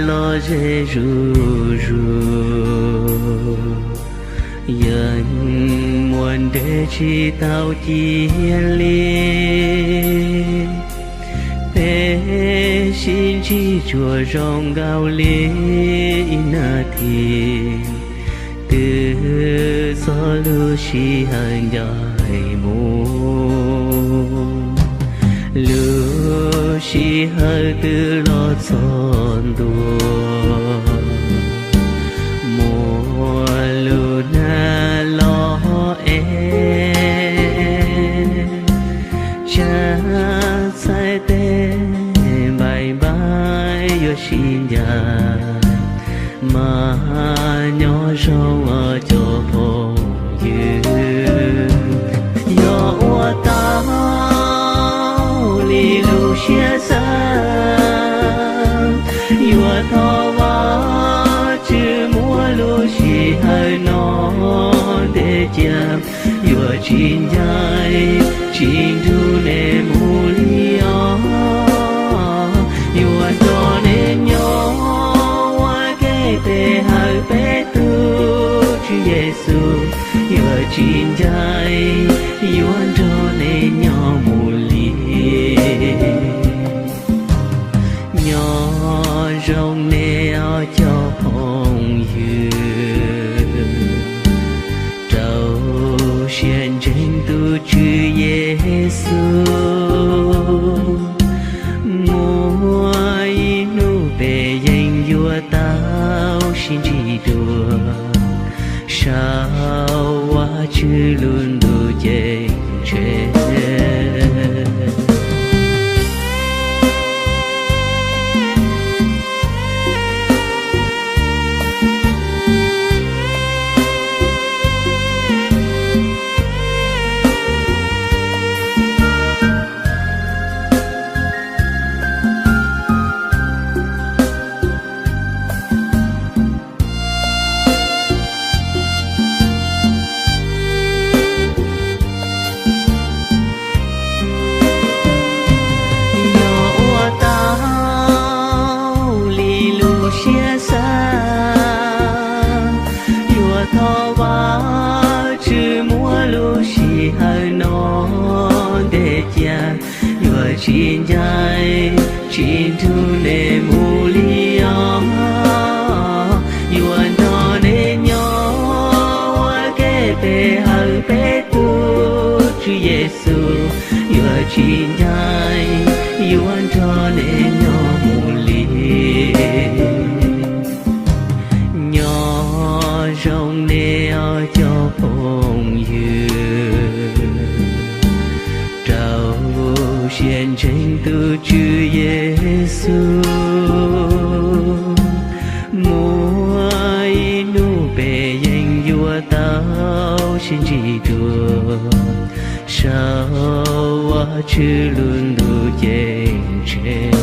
los ze zuj zus, yeej muaj nres tsis tau cia li. Peb sib ntsib tsuas zoo nkaus li ib nas this, twb txog lub sij hawm ncaim mus, lub sij hawm twb los txog ntua, muaj lub nag los es tsam txhais tes npaim npaim yuav sib ncaim, mas nyob zoo os cov phooj ywg. Yog ua tau li lub siab xav, yuav thov Vajtswv muab lub sij hawm no ntes cia, yuav tsis ncaim tsis nrug nej mus li os. Yuav nrog nej nyob ua ke pe hawm peb tus Tswv Yexus, yuav tsis ncaim, yuav nrog nej nyob mus li. Nyob zoo nej os cov phooj ywg, rau siab ntseeg tus Tswv Yexus, muaj ib hnub peb yeej yuav tau sib ntsib dua, saum Vajtswv lub ntuj ceeb tshev. Yog ua tau li lub siab xav, yuav thov Vajtswv muab lub sij hawm no ntes cia, yuav tsis ncaim tsis nrug nej mus li os. Yuav nrog nej nyob ua ke pe hawm peb tus Tswv Yexus, yuav tsis ncaim, yuav nrog nej nyob mus li. Nyob zoo nej os cov phooj ywg, rau siab ntseeg tus Tswv Yexus, muaj ib hnub peb yeej yuav tau sib ntsib dua, saum Vajtswv lub ntuj ceeb tshev.